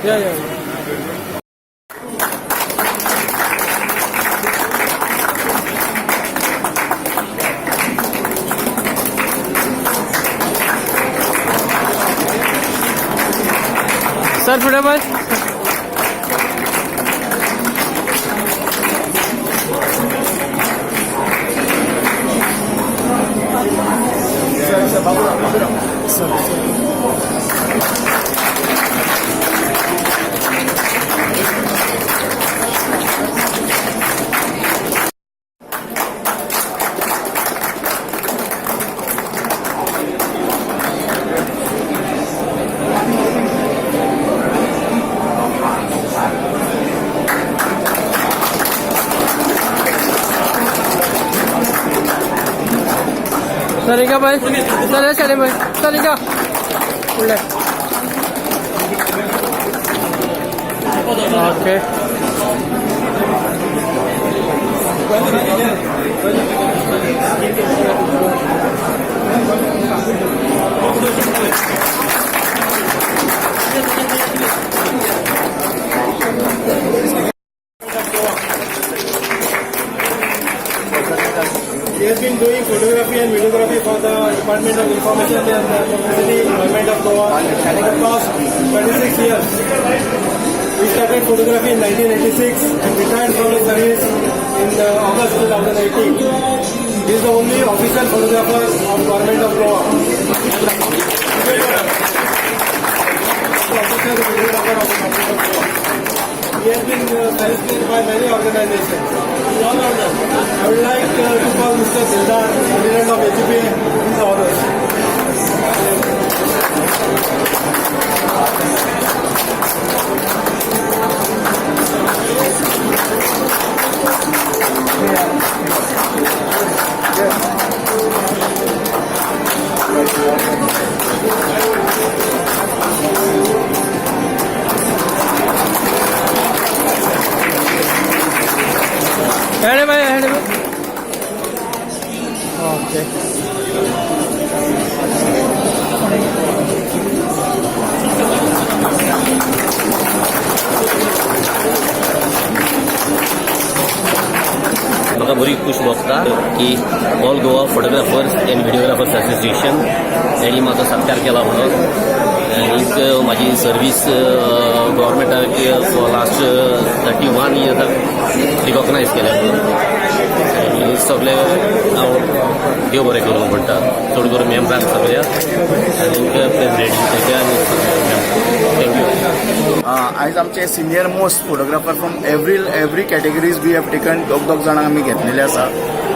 Yeah. Sir, फटाफट. Sir हिंगा पळय. सर, हे सायडीन पळय. सर, हिंगा फुडले. Okay. He has been doing photography and videography for the Department of Information and Publicity, Government of Goa for the past 26 years. He started photography in 1986 and retired from the service in the August 2018. He is the only official photographer of Government of Goa. Official photographer of the Government of Goa. He has been felicitated by many organizations. All rounder. I would like to call Mr. Dildar, President of AGPA, in the honors. हेडे भाई, हेडे भाई. Okay. म्हाका बरी खूश भोगता की All Goa Photographers and Videographers Association हेणी म्हाजो सत्कार केला म्हणून. आनीक म्हाजी सर्वीस गव्हर्मेंटाक फॉर लास्ट 31 इयर्साक रिकॉग्नायज केल्या म्हणून. आनी सगळे हांव देव बरें करूं म्हणटा, चड करून मेम्बरांक सगळ्या आनी प्रेसिडेंटाच्या आनी thank you. आयज आमचे senior most photographer from every categories we have taken. दोग दोग जाणांक आमी घेतलेले आसा.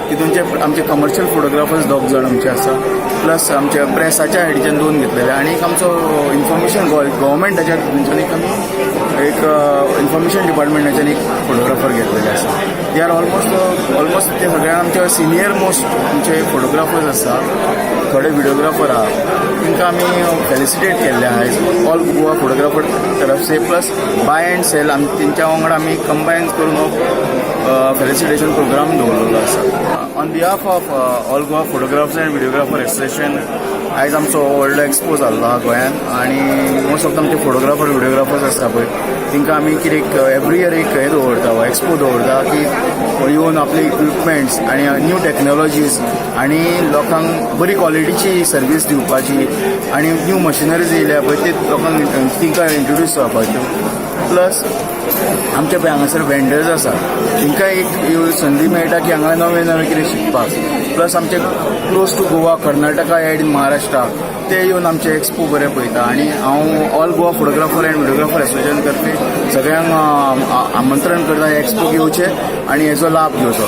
तितूनचे आमचे कमर्शियल फोटोग्राफर्स दोग जाण आमचे आसा, प्लस आमचे प्रेसाच्या हेडीच्यान दोन घेतलेले आनी एक आमचो इन्फॉर्मेशन गव्हर्मेंटाच्या हितूनच्यान एक आमी एक इन्फॉर्मेशन डिपार्टमेंटाच्यान एक फोटोग्राफर घेतलेले आसा. They are almost ते सगळे आमचे सिनियर मोस्ट आमचे फोटोग्राफर्स आसा. थोडे व्हिडिओग्राफर आहा. तांकां आमी फेलिसिटेट केल्ले आहा ऑल गोवा फोटोग्राफर तरफ से, प्लस बाय अँड सेल. आमी तेंच्या वांगडा आमी कंबायन करून हो फेलिसिटेशन प्रोग्राम दवरलेलो आसा. On behalf of All Goa Photographers and Videographer Association, आयज आमचो व्हडलो एक्सपो जाल्लो आहा गोंयांत आनी मोस्ट ऑफ आमचे फोटोग्राफर, व्हिडिओग्राफर्स आसता पळय, तांकां आमी कितें एवरी इयर एक हें दवरता, एक्सपो दवरता की येवन आपले इक्विपमेंट्स आनी न्यू टॅक्नोलॉजीज आनी लोकांक बरी क्वॉलिटीची सर्वीस दिवपाची आनी न्यू मशिनरीज येयल्या पळय, ते लोकांक तांकां इंट्रोड्यूस जावपाच्यो. प्लस आमच्या पळय हांगासर वेंडर्स आसा, तांकां एक संदी मेळटा की हांगा नवें नवें कितें शिकपाक. प्लस आमचे close to Goa, Karnataka and Maharashtra, ते येवन आमचे एक्सपो बरे पळयता. आनी हांव All Goa Photographer and Videographer Association तर्फे सगळ्यांक आमंत्रण करता, एक्सपोक येवचें आनी हेजो लाभ घेवचो.